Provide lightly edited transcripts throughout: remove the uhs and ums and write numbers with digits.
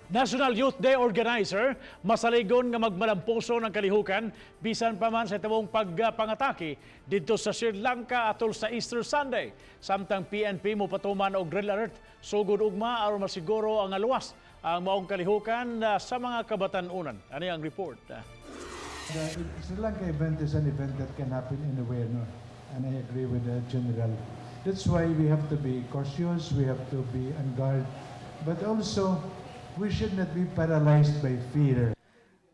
National Youth Day organizer masaligon nga magmalampuso ng kalihukan bisan pa man sa tabong pagpangatake didto sa Sri Lanka atol sa Easter Sunday. Samtang PNP mo patuman og red alert sugod ugma aron masiguro ang aluwas ang maong kalihukan sa mga kabatan-unan. Ani ang report. The Sri Lanka event is an event that can happen anywhere, no? And I agree with the general. That's why we have to be cautious, we have to be on guard, but also we should not be paralyzed by fear.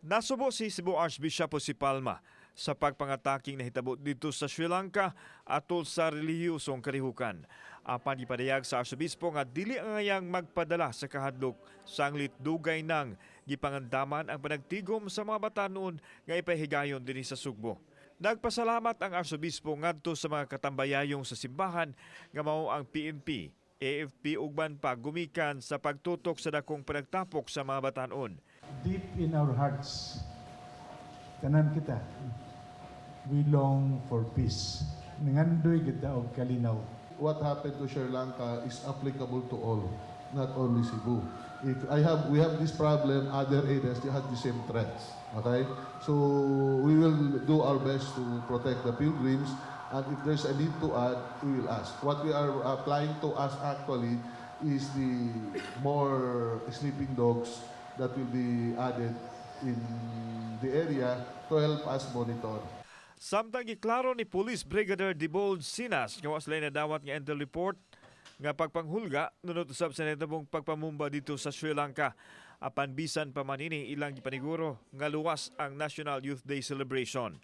Nasubo si Cebu Archbishop Jose Palma sa pagpangataking nahitabo didto sa Sri Lanka atol sa relihiyosong kalihukan. Apan gipadayag sa Arsobispo nga dili angayang magpadala sa kahadlok sanglit dugay nang gipangandaman ang panagtigom sa mga batanon nga ipahigayon dinhi sa Sugbo. Nagpasalamat ang Arsobispo ngadto sa mga katambayayong sa simbahan nga mao ang PNP, AFP ug uban pa gumikan sa pagtutok sa dakong panagtapok sa mga batanon. Deep in our hearts, tanan kita, we long for peace. Nangandoy kita og kalinaw. What happened to Sri Lanka is applicable to all, not only Cebu. If I have, we have this problem, other areas, they have the same threats. Okay, so we will do our best to protect the pilgrims, and if there's a need to add, we will ask. What we are applying to ask actually is the more sniffing dogs that will be added in the area to help us monitor. Samtang giklaro ni Police Brigadier Debold Sinas nga wa sila nadawat nga intel report nga pagpanghulga nunot usab sa nahitabong pagpamumba didto sa Sri Lanka. Apan bisan pa man ini, ilang gipaniguro nga luwas ang National Youth Day celebration.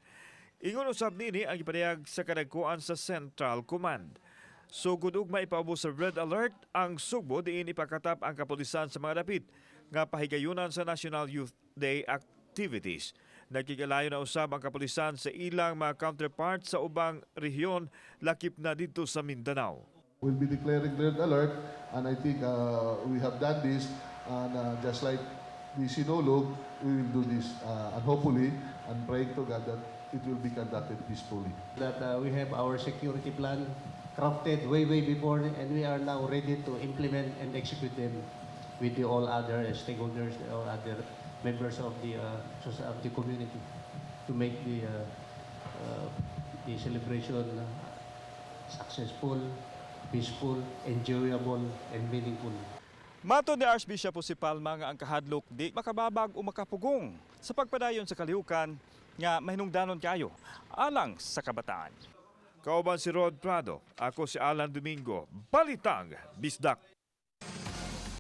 Ingon usab nini ang gipadayag sa kadagkuan sa Central Command. Sugod ugma ipaubos sa red alert ang Sugbo diin ipakatap ang kapulisan sa mga dapit nga pahigayunan sa National Youth Day activities. Nakigalayo na usab ang kapulisan sa ilang mga counterparts sa ubang rehiyon, lakip na didto sa Mindanao. We'll be declaring red alert, and I think we have done this, and just like the Sinulog, we will do this, and hopefully, and praying to God that it will be conducted peacefully. That we have our security plan crafted way, way before, and we are now ready to implement and execute them with the all other stakeholders, all other members of the community to make the celebration successful, peaceful, enjoyable, and meaningful. Matod ni Archbishop Jose Palma nga ang kahadlok di makababag o makapugong sa pagpadayon sa kalihukan nga mahinungdanon kayo alang sa kabataan. Kauban si Rod Prado, ako si Alan Domingo, Balitang Bisdak.